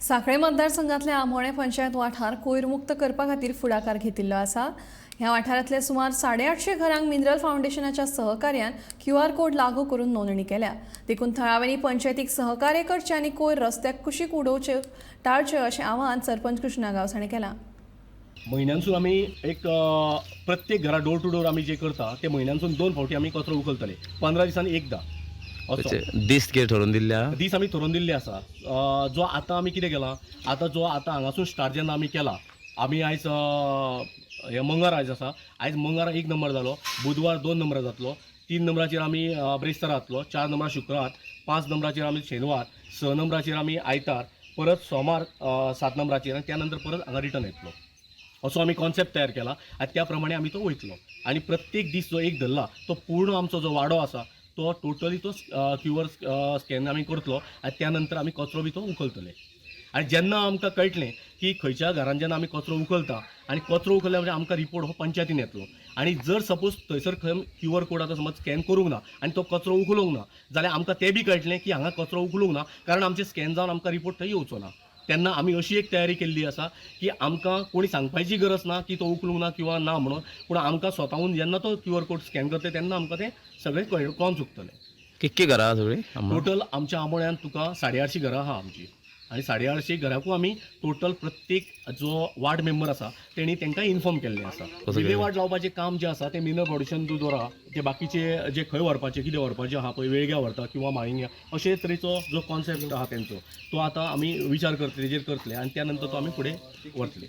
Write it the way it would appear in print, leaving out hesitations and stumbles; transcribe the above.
सांखळे मतदारसंघातल्या आमोणें पंचायत वाठार कोयर मुक्त करपा खातीर फुडाकार घेतिल्लो आसा. ह्या वाठारांतले सुमार 850 घरांक मिनरल फावंडेशनाच्या सहकार्यान क्यूआर कोड लागू करून नोंदणी केल्या. देखून थळाव्यांनी पंचायतीक सहकार्य करचें आनी कोयर रस्त्याक कुशीक उडोवचे टाळचे अशें आवाहन सरपंच कृष्णा गांवस हांणी केलां. म्हयन्यानसून आमी एक प्रत्येक घरा डोर टू डोर आमी जे करता ते म्हयन्यानसून 2 फावटी आमी कचरो उखलतले, 15 दिसान एकदां असो. दीस कितें ठरोवन दिल्ले आहा? दीस आमी थरोवन दिल्ले आसा. जो आतां आमी कितें केलां, आतां जो आतां हांगासून स्टार्ट जेन्ना आमी केला, आमी आयज हे मंगळार आयज आसा, आयज मंगळार 1 नंबर जालो, बुधवार 2 नंबर जातलो, 3 नंबराचेर आमी ब्रेस्तार जातलो, 4 नंबरार शुक्रार, 5 नंबराचेर आमी शेनवार, 6 नंबराचेर आमी आयतार, परत सोमार 7 नंबराचेर आनी त्या नंतर परत हांगा रिटर्न येतलो. असो आमी कॉन्सेप्ट तयार केला आनी त्या प्रमाणे आमी तो वयतलो. आनी प्रत्येक दीस जो एक धरला तो पूर्ण आमचो जो वाडो आसा तो टोटली तो क्यू आर स्कॅन आमी करतलो आनी त्या नंतर आमी कचरो बी तो उखलतले. आनी जेन्ना आमकां कळटलें की खंयच्या घरान जेन्ना आमी कचरो उखलता आनी कचरो उखलल्या म्हणजे आमकां रिपोर्ट हो पंचायतीन येतलो. आनी जर सपोज थंयसर खंय क्यू आर कोड आतां समज स्कॅन करूंक ना आनी तो कचरो उखलूंक ना जाल्यार आमकां तें बी कळटलें की हांगा कचरो उखलूंक ना, कारण आमचें स्कॅन जावन आमकां रिपोर्ट थंय येवचो ना. तेन्ना आमी अशी एक तयारी केल्ली आसा की आमकां कोणी सांगपाची गरज ना की तो उखलूंक ना किंवा ना म्हणून, पूण आमकां स्वताहून जेन्ना तो क्यू आर कोड स्कॅन करतले तेन्ना आमकां तें सगळें कळोन चुकतलें. कितकी घरां आहा सगळीं? टोटल आमच्या आमोण्यान तुका 850 घरां आहा आमची आनी 850 घराकूय आमी टोटल प्रत्येक जो वार्ड मेंबर आसा तेणी तांकां इन्फॉर्म केल्लें आसा. कसं विलेवाट लावपाचें काम जें आसा तें मिनरल फावंडेशन द्वारा ते बाकीचे जे खंय व्हरपाचे कितें व्हरपाचें आहा पळय, वेळग्या व्हरता किंवा माळिंग्या, अशे तरेचो जो कॉन्सेप्ट आहा तेंचो तो आतां आमी विचार करतले, तेजेर करतले आनी त्या नंतर तो आमी फुडें व्हरतले.